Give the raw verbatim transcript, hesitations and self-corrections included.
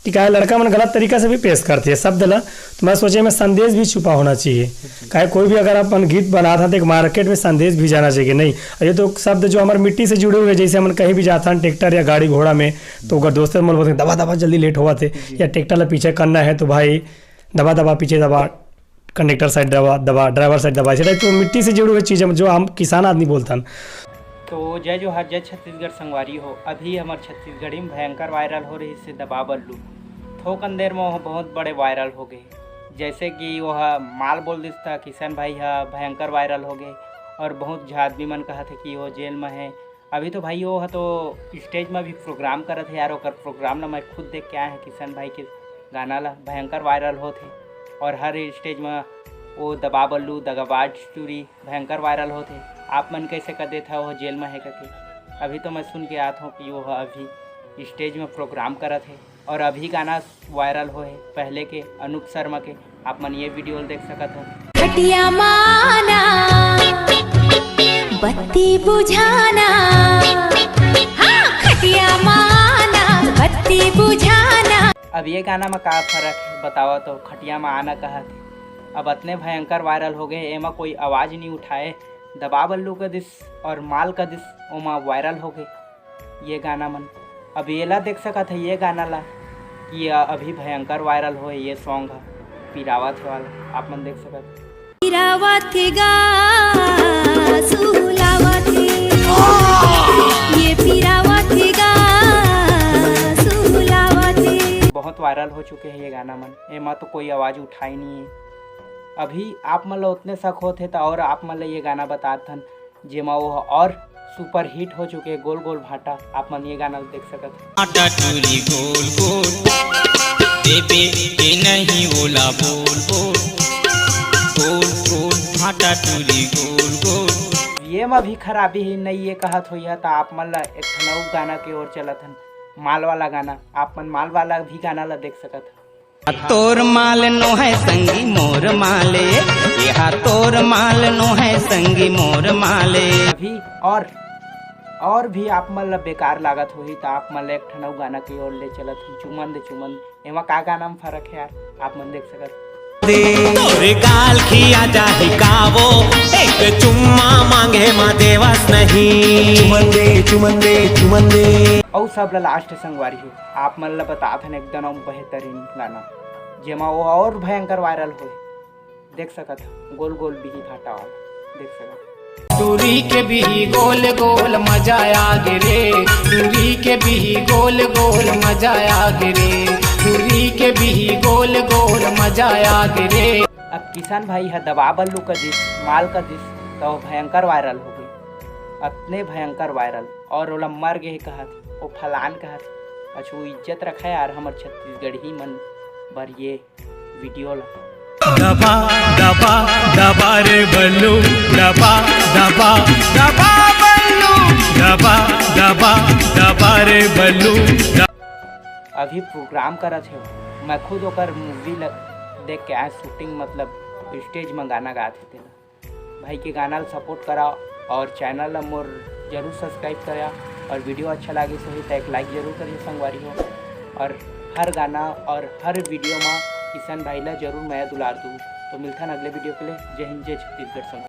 कि काहे लड़का मन गलत तरीका से भी पेश करथे ये शब्द ला। तो मैं सोचे, में संदेश भी छुपा होना चाहिए। काहे कोई भी अगर अपन गीत बनात हन, तो एक मार्केट में संदेश भी जाना चाहिए कि नहीं, ये तो शब्द जो हमारे मिट्टी से जुड़े हुए, जैसे हमन कहीं भी जाथन ट्रैक्टर या गाड़ी घोड़ा में, तो अगर दोस्त मन बोलते, "दबा दबा, जल्दी लेट होवत हे," या ट्रैक्टर ला पीछे करना है, तो भाई दबा दबा, पीछे दबा, कंडक्टर साइड दबा दबा, ड्राइवर साइड दबा, ऐसे टाइप तो मिट्टी से जुड़े हुए चीज़ हम, जो हम किसान आदमी बोलथन। तो जय जोहार, जय छत्तीसगढ़ संगवारी हो। अभी हमर छत्तीसगढ़ी में भयंकर वायरल हो रहिस हे दबा बल्लू। थोकन देर में वो बहुत बड़े वायरल हो गए। जैसे कि वो ह माल बोल दिस त किशन भाई ह भयंकर वायरल हो गए और बहुत झा आदमी मन कहत हे कि वो जेल में है। अभी तो भाई वो ह तो स्टेज में भी प्रोग्राम करत हे यार, ओकर प्रोग्राम ला मैं खुद देख के आए हैं। किशन भाई के गाना ला भयंकर वायरल होत हे और हर स्टेज में वो दबा बल्लू, दगाबाज टूरी भयंकर वायरल होत हे। आप मन कैसे कर देत हव, वो जेल में है करके। अभी तो मैं सुन के आत हूँ कि वो ह अभी स्टेज में प्रोग्राम करत हे और अभी गाना वायरल होए हे पहले के अनूप शर्मा के। आप मन ये वीडियो ल देख सकत हो। खटिया माना, बत्ती बुझाना। हाँ, खटिया माना, बत्ती बुझाना। अब ये गाना में का फर्क है बतावा तो? खटिया में आना कहत हे, अब अतने भयंकर वायरल हो गए, एमा कोई आवाज़ नहीं उठाए। दबा बल्लू का दिस और माल का दिस ओमा वायरल हो गए ये गाना मन। अब येला देख सकत है, ये गाना ला, कि ये अभी भयंकर वायरल होए ये सॉन्ग ह, पिरावत हे वाला, आप मन देख सकत। पिरावत हे गा, सुहलावत हे। ये पिरावत हे गा, सुहलावत हे। बहुत वायरल हो चुके हैं ये गाना मन, एमा तो कोई आवाज़ उठाई नहीं है। अभी आप मन ला उतने शक होत हे, तो और आप मन ला ये गाना बतात हन, जेमा वो और सुपर हिट हो चुके गोल गोल भाटा। आप मन ये गाना ल देख सकत हो। भाटा टूरी गोल गोल, देबे के नहीं ओला बोल बोल, गोल गोल भाटा टूरी गोल गोल। ये में भी खराबी ही नहीं, ये कहत होइया, तो आप मन ला एक ठन अउ गाना के ओर चलत हन, माल वाला गाना। आप मन माल वाला भी गाना ला देख सकत हो। तोर माल नो है संगी मोर माले, एहा तोर माल नो है संगी मोर माले। अभी और, और भी आप मन ला बेकार लागत होही, त आप मन ला एक ठन अउ गाना के ओर ले चलत हन, चुमन दे चुमन। एमा का गाना में फर्क है यार, आप मन देख सकत। तोरे गाल खिया जाही कावो, एक चुम्मा मांगे मा देवस नहीं। चुमन दे, चुमन दे, चुमन दे। अउ सब ला लास्ट संगवारी हो, आप मन ला बतात हन एकदम बेहतरीन गाना, जेमा वो और भयंकर वायरल होए। देख सकत ह, गोल गोल बिही भाटा वाला, देख सकत ह। टूरी के बिही गोल गोल मजा आ गे रे, टूरी के बिही गोल गोल मजा आ गे रे, टूरी के बिही गोल गोल मजा आ गे रे। अब किशन भाई ह दबा बल्लू का दिस, माल का दिस, तो भयंकर वायरल हो गए, अतने भयंकर वायरल। और ओला मर गे कहत, वो फलान कहत। अच्छा, वो इज्जत रखा यार हमर छत्तीसगढ़ी मन बर ये वीडियो ला। दबा, दबा, दबा रे बल्लू, दबा, दबा, दबा बल्लू, दबा, दबा, दबा रे बल्लू, द- अभी प्रोग्राम करत हे, मैं खुद ओकर मूवी ल-, देख के आए, शूटिंग मतलब स्टेज में गाना गात हे तेला। भाई के गाना ल सपोर्ट करा और चैनल ल मोर जरूर सब्सक्राइब करा और वीडियो अच्छा लागिस होही त एक लाइक जरूर करिए संगवारी हो। और हर गाना और हर वीडियो मा किशन भाई ला जरूर मया दुलार दू। तो मिलथन अगले वीडियो के लिए। जय हिंद, जय छत्तीसगढ़ संगवारी।